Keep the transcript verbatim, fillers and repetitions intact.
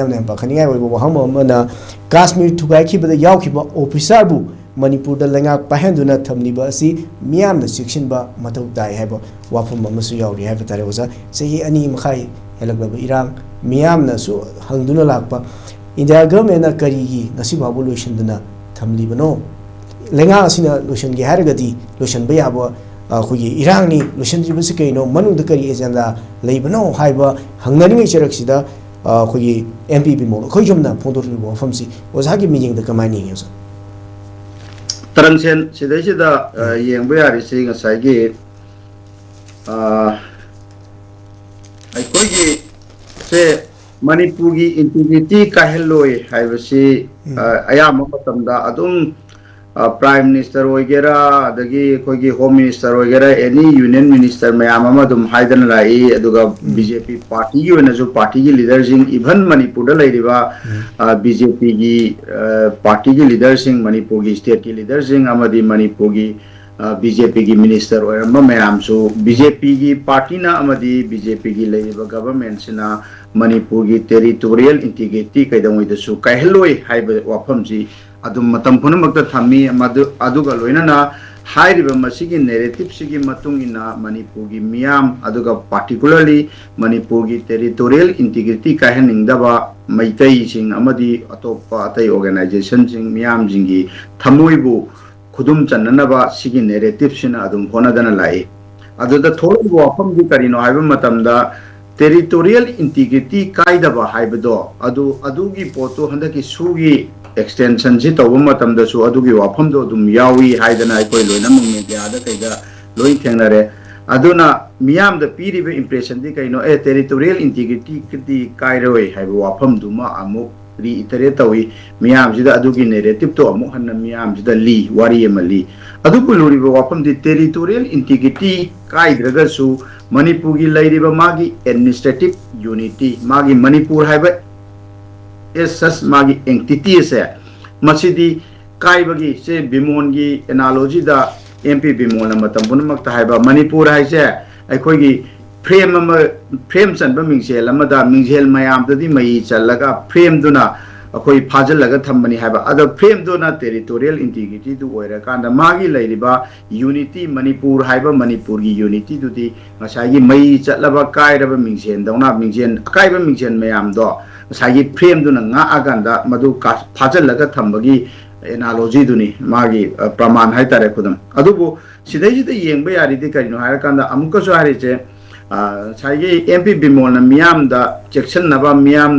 ꯌꯥꯝꯅ ꯌꯥꯝ ꯄꯥꯈꯠꯅꯤꯡꯉꯥꯏ ꯑꯣꯏꯕ ꯋꯥꯍꯪ ꯑꯃꯅ, ꯀꯥꯁꯃꯤꯔ ꯊꯨꯒꯥꯏꯈꯤꯕꯗ ꯌꯥꯎꯈꯤꯕ ꯑꯣꯐꯤꯁꯥꯔꯕꯨ ꯃꯅꯤꯄꯨꯔꯗ ꯂꯩꯉꯥꯛ ꯄꯥꯏꯍꯟꯗꯨꯅ ꯊꯝꯂꯤꯕ ꯑꯁꯤ ꯃꯤꯌꯥꯝꯅ ꯆꯦꯛꯁꯤꯟꯕ ꯃꯊꯧ ꯇꯥꯏ ꯍꯥꯏꯕ ꯋꯥꯐꯝ ꯑꯃꯁꯨ ꯌꯥꯎꯔꯤ ꯍꯥꯏꯕ ꯇꯥꯔꯦ꯫ ꯑꯣꯖꯥ, ꯆꯍꯤ ꯑꯅꯤ ꯃꯈꯥꯏ ꯍꯦꯜꯂꯛꯂꯕ ꯏꯔꯥꯡ, ꯃꯤꯌꯥꯝꯅꯁꯨ ꯍꯪꯗꯨꯅ ꯂꯥꯛꯄ, ꯏꯟꯗꯤꯌꯥ ꯒꯚꯔꯟꯃꯦꯟꯅ ꯀꯔꯤꯒꯤ ꯉꯁꯤ ꯐꯥꯎꯕ ꯂꯣꯏꯁꯤꯟꯗꯅ ꯊꯝꯂꯤꯕꯅꯣ? ꯂꯩꯉꯥꯛ ꯑꯁꯤꯅ ꯂꯣꯏꯁꯤꯟꯒꯦ ꯍꯥꯏꯔꯒꯗꯤ ꯂꯣꯏꯁꯤꯟꯕ ꯌꯥꯕ, ꯑ, ꯑꯩꯈꯣꯏꯒꯤ ꯏꯔꯥꯡꯅꯤ꯫ ꯂꯣꯏꯁꯤꯟꯗ꯭ꯔꯤꯕꯁꯤ ꯀꯩꯅꯣ? ꯃꯅꯨꯡꯗ ꯀꯔꯤ ꯑꯦꯖꯦꯟꯗꯥ ꯂꯩꯕꯅꯣ ꯍꯥꯏꯕ ꯍꯪꯅꯔꯤꯉꯩ ꯆꯔꯛꯁꯤꯗ, ꯑ, ꯑꯩꯈꯣꯏꯒꯤ ꯑꯦꯝ ꯄꯤ ꯕꯤꯃꯣꯜ ꯑꯩꯈꯣꯏ ꯌꯨꯝꯅ ꯐꯣꯡꯗꯣꯔꯛꯂꯤꯕ ꯋꯥꯐꯝꯁꯤ ꯑꯣꯖꯥꯒꯤ ꯃꯤꯠꯌꯦꯡꯗ ꯀꯃꯥꯏꯅ ꯌꯦꯡꯉꯤ, ꯑꯣꯖꯥ? ꯇꯔꯪꯁꯦꯟ, ꯁꯤꯗꯩꯁꯤꯗ, ꯑ, ꯌꯦꯡꯕ ꯌꯥꯔꯤꯁꯤ ꯉꯁꯥꯏꯒꯤ, ꯑ, ꯑꯩꯈꯣꯏꯒꯤ ꯁꯦ ꯃꯅꯤꯄꯨꯔꯒꯤ ꯏꯟꯇꯤꯒ꯭ꯔꯤꯇꯤ ꯀꯥꯏꯍꯜꯂꯣꯏ ꯍꯥꯏꯕꯁꯤ, ꯎꯝ꯫ ꯑ, ꯑꯌꯥꯝꯕ ꯃꯇꯝꯗ ꯑꯗꯨꯝ, ꯑ, ꯄ꯭ꯔꯥꯏꯝ ꯃꯤꯅꯤꯁꯇꯔ ꯑꯣꯏꯒꯦꯔꯥ, ꯑꯗꯒꯤ ꯑꯩꯈꯣꯏꯒꯤ ꯍꯣꯝ ꯃꯤꯅꯤꯁꯇꯔ ꯑꯣꯏꯒꯦꯔꯥ, ꯑꯦꯅꯤ ꯌꯨꯅꯤꯌꯟ ꯃꯤꯅꯤꯁꯇꯔ ꯃꯌꯥꯝ ꯑꯃ ꯑꯗꯨꯝ ꯍꯥꯏꯗꯅ ꯂꯥꯛꯏ꯫ ꯑꯗꯨꯒ ꯎꯝ꯫ ꯕꯤ ꯖꯦ ꯄꯤ ꯄꯥꯔꯇꯤꯒꯤ ꯑꯣꯏꯅꯁꯨ ꯄꯥꯔꯇꯤꯒꯤ ꯂꯤꯗꯔꯁꯤꯡ, ꯏꯚꯟ ꯃꯅꯤꯄꯨꯔꯗ ꯂꯩꯔꯤꯕ, ꯎꯝ꯫ ꯑ, ꯕꯤ ꯖꯦ ꯄꯤꯒꯤ, ꯑ, ꯄꯥꯔꯇꯤꯒꯤ ꯂꯤꯗꯔꯁꯤꯡ, ꯃꯅꯤꯄꯨꯔꯒꯤ ꯁ꯭ꯇꯦꯠꯀꯤ ꯂꯤꯗꯔꯁꯤꯡ ꯑꯃꯗꯤ ꯃꯅꯤꯄꯨꯔꯒꯤ, ꯑ, ꯕꯤ ꯖꯦ ꯄꯤꯒꯤ ꯃꯤꯅꯤꯁꯇꯔ ꯑꯣꯏꯔꯝꯕ ꯃꯌꯥꯝꯁꯨ ꯕꯤ ꯖꯦ ꯄꯤꯒꯤ ꯄꯥꯔꯇꯤꯅ ꯑꯃꯗꯤ ꯕꯤ ꯖꯦ ꯄꯤꯒꯤ ꯂꯩꯔꯤꯕ ꯒꯚꯔꯟꯃꯦꯟꯁꯤꯅ ꯃꯅꯤꯄꯨꯔꯒꯤ ꯇꯦꯔꯤꯇꯣꯔꯤꯌꯦꯜ ꯏꯟꯇꯤꯒ꯭ꯔꯤꯇꯤ ꯀꯩꯗꯧꯉꯩꯗꯁꯨ ꯀꯥꯏꯍꯜꯂꯣꯏ ꯍꯥꯏꯕ ꯋꯥꯐꯝꯁꯤ ꯑꯗꯨꯝ ꯃꯇꯝ ꯄꯨꯝꯅꯃꯛꯇ ꯊꯝꯃꯤ꯫ ꯃꯗꯨ, ꯑꯗꯨꯒ ꯂꯣꯏꯅꯅ ꯍꯥꯏꯔꯤꯕ ꯃꯁꯤꯒꯤ ꯅꯦꯔꯦꯇꯤꯞꯁꯤꯒꯤ ꯃꯇꯨꯡ ꯏꯟꯅ ꯃꯅꯤꯄꯨꯔꯒꯤ ꯃꯤꯌꯥꯝ, ꯑꯗꯨꯒ ꯄꯥꯔꯇꯤꯀꯨꯂꯔꯂꯤ ꯃꯅꯤꯄꯨꯔꯒꯤ ꯇꯦꯔꯤꯇꯣꯔꯤꯌꯦꯜ ꯏꯟꯇꯤꯒ꯭ꯔꯤꯇꯤ ꯀꯥꯏꯍꯟꯅꯤꯡꯗꯕ ꯃꯩꯇꯩꯁꯤꯡ ꯑꯃꯗꯤ ꯑꯇꯣꯞꯄ ꯑꯇꯩ ꯑꯣꯔꯒꯅꯥꯏꯖꯦꯁꯟꯁꯤꯡ, ꯃꯤꯌꯥꯝꯁꯤꯡꯒꯤ ꯊꯃꯣꯏꯕꯨ ꯈꯨꯗꯨꯝ ꯆꯟꯅꯅꯕ ꯁꯤꯒꯤ ꯅꯦꯔꯦꯇꯤꯞꯁꯤꯅ ꯑꯗꯨꯝ ꯍꯣꯠꯅꯗꯅ ꯂꯥꯛꯏ꯫ ꯑꯗꯨꯗ ꯊꯣꯛꯂꯛꯏꯕ ꯋꯥꯐꯝꯗꯤ ꯀꯔꯤꯅꯣ ꯍꯥꯏꯕ ꯃꯇꯝꯗ, ꯇꯦꯔꯤꯇꯣꯔꯤꯌꯦꯜ ꯏꯟꯇꯤꯒ꯭ꯔꯤꯇꯤ ꯀꯥꯏꯗꯕ ꯍꯥꯏꯕꯗꯣ, ꯑꯗꯨ, ꯑꯗꯨꯒꯤ ꯄꯣꯠꯇꯨ ꯍꯟꯗꯛꯀꯤ ꯁꯨꯒꯤ ꯑꯦꯛꯁꯇꯦꯟꯁꯟꯁꯤ ꯇꯧꯕ ꯃꯇꯝꯗꯁꯨ ꯑꯗꯨꯒꯤ ꯋꯥꯐꯝꯗꯣ ꯑꯗꯨꯝ ꯌꯥꯎꯏ ꯍꯥꯏꯗꯅ ꯑꯩꯈꯣꯏ ꯂꯣꯏꯅꯃꯛ ꯃꯦꯗꯤꯌꯥꯗ ꯀꯩꯗ ꯂꯣꯏ ꯊꯦꯡꯅꯔꯦ꯫ ꯑꯗꯨꯅ ꯃꯤꯌꯥꯝꯗ ꯄꯤꯔꯤꯕ ꯏꯝꯄ꯭ꯔꯦꯁꯟꯗꯤ ꯀꯩꯅꯣ? ꯑꯦ, ꯇꯦꯔꯤꯇꯣꯔꯤꯌꯦꯜ ꯏꯟꯇꯤꯒ꯭ꯔꯤꯇꯤꯗꯤ ꯀꯥꯏꯔꯣꯏ ꯍꯥꯏꯕ ꯋꯥꯐꯝꯗꯨꯃ ꯑꯃꯨꯛ ꯔꯤꯏꯇꯔꯦꯠ ꯇꯧꯏ꯫ ꯃꯤꯌꯥꯝꯁꯤꯗ ꯑꯗꯨꯒꯤ ꯅꯦꯔꯦꯇꯤꯞꯇꯣ ꯑꯃꯨꯛ ꯍꯟꯅ ꯃꯤꯌꯥꯝꯁꯤꯗ ꯂꯤ, ꯋꯥꯔꯤ ꯑꯃ ꯂꯤ꯫ ꯑꯗꯨꯕꯨ ꯂꯨꯔꯤꯕ ꯋꯥꯐꯝꯗꯤ ꯇꯦꯔꯤꯇꯣꯔꯤꯌꯦꯜ ꯏꯟꯇꯤꯒ꯭ꯔꯤꯇꯤ ꯀꯥꯏꯗ꯭ꯔꯒꯁꯨ ꯃꯅꯤꯄꯨꯔꯒꯤ ꯂꯩꯔꯤꯕ ꯃꯥꯒꯤ ꯑꯦꯗꯃꯤꯅꯤꯁꯇ꯭ꯔꯦꯇꯤꯞ ꯌꯨꯅꯤꯇꯤ, ꯃꯥꯒꯤ ꯃꯅꯤꯄꯨꯔ ꯍꯥꯏꯕ ꯑꯦꯁ ꯁꯁ ꯃꯥꯒꯤ ꯑꯦꯟꯇꯤꯇꯤ ꯑꯁꯦ, ꯃꯁꯤꯗꯤ ꯀꯥꯏꯕꯒꯤ, ꯁꯦ ꯕꯤꯃꯣꯟꯒꯤ ꯑꯦꯅꯥꯂꯣꯖꯤꯗ, ꯑꯦꯝ ꯄꯤ ꯕꯤꯃꯣꯟꯅ ꯃꯇꯝ ꯄꯨꯝꯅꯃꯛꯇ ꯍꯥꯏꯕ, ꯃꯅꯤꯄꯨꯔ ꯍꯥꯏꯁꯦ ꯑꯩꯈꯣꯏꯒꯤ ꯐ꯭ꯔꯦꯝ ꯑꯃ, ꯐ꯭ꯔꯦꯝ ꯆꯟꯕ ꯃꯤꯡꯁꯦꯜ ꯑꯃꯗ ꯃꯤꯡꯁꯦꯜ ꯃꯌꯥꯝꯗꯨꯗꯤ ꯃꯩ ꯆꯜꯂꯒ ꯐ꯭ꯔꯦꯝꯗꯨꯅ ꯑꯩꯈꯣꯏ ꯐꯥꯖꯤꯜꯂꯒ ꯊꯝꯕꯅꯤ ꯍꯥꯏꯕ꯫ ꯑꯗꯣ ꯐ꯭ꯔꯦꯝꯗꯨꯅ ꯇꯦꯔꯤꯇꯣꯔꯤꯌꯦꯜ ꯏꯟꯇꯤꯒ꯭ꯔꯤꯇꯤꯗꯨ ꯑꯣꯏꯔꯀꯥꯟꯗ ꯃꯥꯒꯤ ꯂꯩꯔꯤꯕ ꯌꯨꯅꯤꯇꯤ, ꯃꯅꯤꯄꯨꯔ ꯍꯥꯏꯕ ꯃꯅꯤꯄꯨꯔꯒꯤ ꯌꯨꯅꯤꯇꯤꯗꯨꯗꯤ ꯉꯁꯥꯏꯒꯤ ꯃꯩ ꯆꯠꯂꯕ ꯀꯥꯏꯔꯕ ꯃꯤꯡꯁꯦꯟꯗꯧꯅ, ꯃꯤꯡꯁꯦꯟ, ꯑꯀꯥꯏꯕ ꯃꯤꯡꯁꯦꯟ ꯃꯌꯥꯝꯗꯣ ꯉꯁꯥꯏꯒꯤ ꯐ꯭ꯔꯦꯝꯗꯨꯅ ꯉꯥꯛꯑꯀꯥꯟꯗ ꯃꯗꯨ ꯀꯥ-, ꯐꯥꯖꯤꯜꯂꯒ ꯊꯝꯕꯒꯤ ꯑꯦꯅꯥꯂꯣꯖꯤꯗꯨꯅꯤ, ꯃꯥꯒꯤ, ꯑ, ꯄ꯭ꯔꯃꯥꯟ ꯍꯥꯏꯇꯥꯔꯦ, ꯈꯨꯗꯝ꯫ ꯑꯗꯨꯕꯨ ꯁꯤꯗꯩꯁꯤꯗ ꯌꯦꯡꯕ ꯌꯥꯔꯤꯗꯤ ꯀꯔꯤꯅꯣ ꯍꯥꯏꯔꯀꯥꯟꯗ, ꯑꯃꯨꯛꯀꯁꯨ ꯍꯥꯏꯔꯤꯁꯦ, ꯑ, ꯉꯁꯥꯏꯒꯤ ꯑꯦꯝ ꯄꯤ ꯕꯤꯃꯣꯜꯅ ꯃꯤꯌꯥꯝꯗ ꯆꯦꯛꯁꯤꯟꯅꯕ, ꯃꯤꯌꯥꯝ